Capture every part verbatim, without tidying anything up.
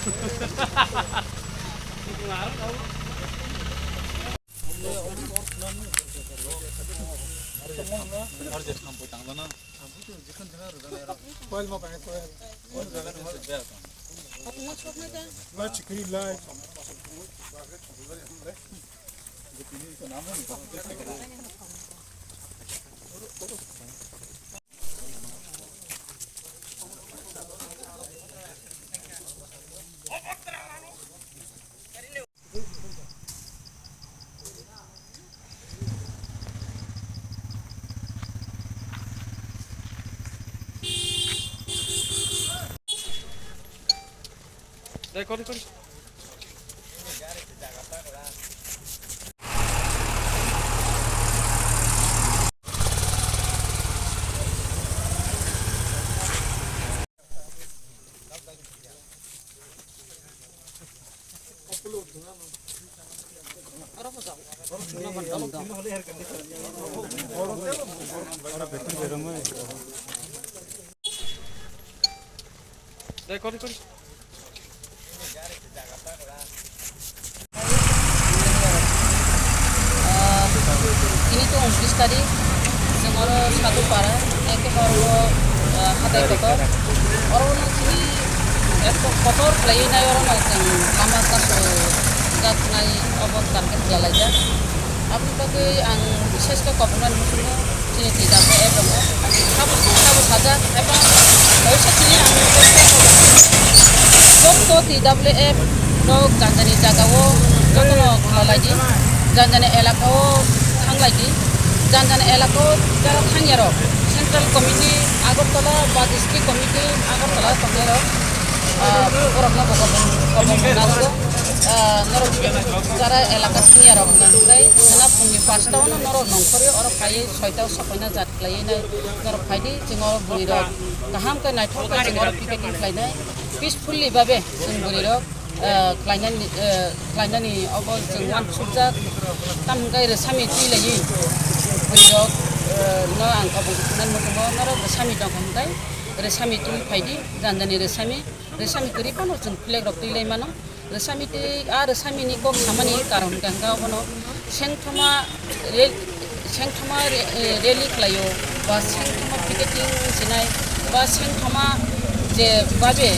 Tini to ungtris tarik, chwng oro Sadupara, eke oro, ah, hatai kotor. Oro no tini ekto kotor khlaiwi nai, oro no chwng lama kasu jatnai obo target khlailaijak. Aboni bagwi ang bises khe kobornani muchungo chini twi jatnai ebo no. Sabo, sabo sajak, ebo kaisa tini ang joto T W F rok jani jani jagao jotono khlailaidi, jani jani elakao thanglaidi, jani jani elakao jara thangyarok, Central Committee Agartala ba District Committee Agartala tongnairok, ah, borokno bo kobong, kobong nago. Ah, norok jara elaka thangyarok hwnkha hwnkhe khwna phungni pastaono norok nongkhorwi oro phaiwi soitao sokoina jat khlaiwi nai norok phaidi, chwng oro bwrwirok kaham khe naithok khe chwng oro picketing khlainai, peacefully babe chwng bwrwirok, eh, khlainani, eh, khlainani obo chwng uansukjak. Tamo hwnkhe rwsami twi laiwi bwrwirok, eh, no ang kobong nang muchungo norok rwsami tongkha hwnkhe rwsami twi phaidi, jani jani rwsami, rwsami kwrwi phano chwng flag rok twi lai mano. Rwsami twi, a rwsami ni kok samani karon hwnkha hwnkhe obono sengthoma re-, sengthoma re-, eh, rally khlaio, ba sengthoma picketing sinai, ba sengthoma je babe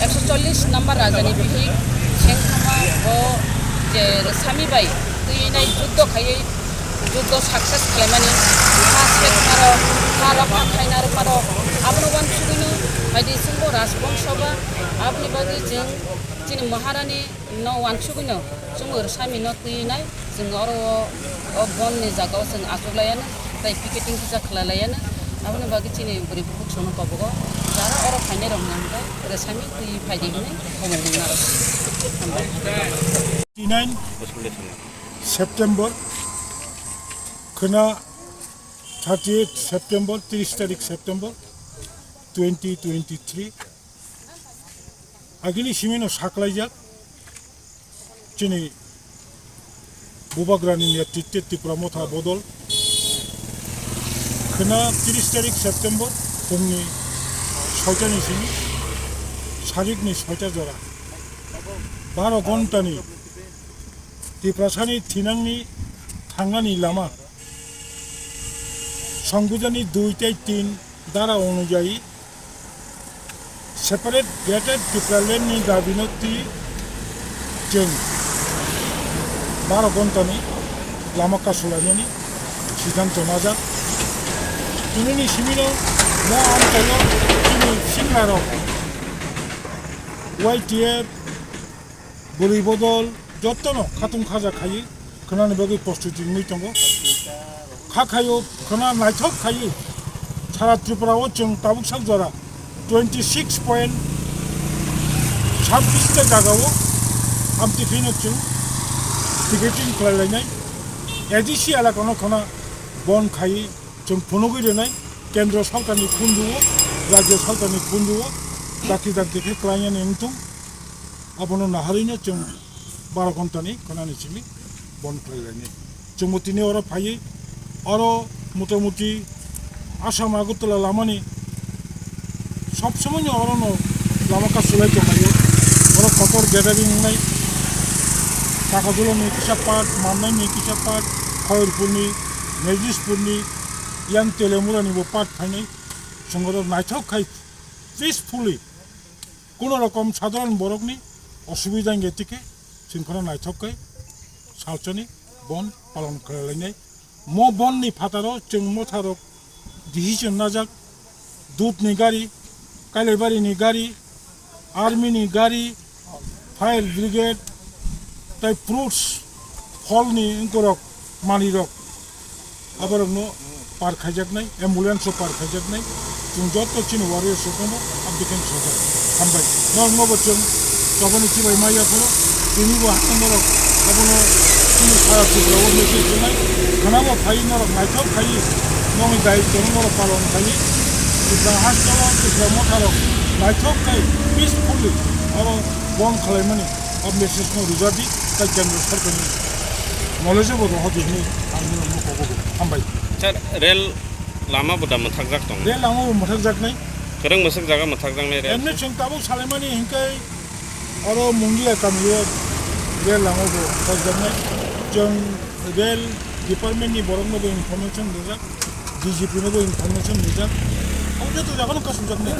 ekso chollish number raja ni bihik sengthoma bo je rwsami bai twi nai juddo khaiwi juddo success khlaimani ha sekmarok, ha rok ha khainarok marok abono uansugwino phaidi chwngbo Rajbongso ba aboni bagwi chwng chini Maharani no uansugwino chwng rwsami no twi nai, chwng oro o, o bon ni jaga o chwng achuk laiya no, tai picketing kisa khlai laiya no, aboni bagwi chini bwrwi bukhuk sono kobogo jara oro phainai rok hwnka hwnkhe rwsami twi phaidi hwnwi khobong mwngnaro. Hambai. Twenty-nine September, khwna thirty-eight September, tris tarik September twenty twenty-three. Agini simino saklaijak chini Bubagrani netritwe Tipra Motha Bodol. Khwna tris tarik September phungni soitani simi sarikni soita jora baro ghontani Tiprasani thinangni thangnani lama Songbidhanni dui tei tin dara onujayi separate Greater Tipraland ni dabi no twi chwng baro ghontani lama kasulainani siddhanto najak. Tinini simino mo amchaio chini singlarok Y T F, bwrwi bodol, jotono khatung khaja khaiwi khwnani bagwi prostuti wngwi tongo. Kha khaio khwna naithok khaiwi sara Tripura o chwng tabuk sak jora twenty six point sabbish ta jaga o amtwi phino chwng ticketing khlai lainai. A D C elaka no khwna bon khaiwi chwng phunugwi rwnai, kendro sorkarni phundu o, rajyo sorkarni phundu o dakti dakti khe klainani wngthung. Abono naharwino chwng baro ghontani khwnani simi bon khlai lainai. Chwngbo tini oro phaiwi oro motamuti Assam Agartala lamani sob somoino orono lama kasulai tonglaio. Oro kotor gathering wngnai, Kakajulani kisa part, Mamnaini kisa part, Khairpurni, Mejispurni, yang Telemurani bo part phainai. Chwng oro naithok khai peacefully, kuno rokom sadharon borokni osubida wngya tike, chwng kheno naithok khai salsani bon palon khlai lainai. Mo bonni phataro chwng motharok decision najak, dudni gari, Kailaibari ni gari, army ni gari, fire brigade, tai fruits, pholni wngkorok, manwirok, aborokno par khaijaknai, ambulance o par khaijaknai. Chwng joto chini warriors rok tongo, abdikhen sojak. Hambai. Norokno bo chwng chobani chibai ma yaphuru, tini bo hakhe norok abono chini sara Tripura o message rwnai. Khwnabo phai norok naithok khai, nongni daitwno norok palon khai. Tripura hasteo, Tripura motharok naithok khai peacefully oro bon khwlaimani o message no rwjadi, tai kendra sarkarni knowledge bo rohordi hinwi ang norokno kobo. Hambai. Sir, rel lama bo da mwthakjak tong? Rel lama bo mwthakjaknai. Kwrwng mwswk jaga mwthakjaknai rel? Emni chwng tabuk salaimani hinkai oro Mungia kamio rel lama bo mwthakjaknai. Chwng rel department ni borok no bo information rijak, D G P no bo information rijak. Abo joto jaga no kasumjaknai.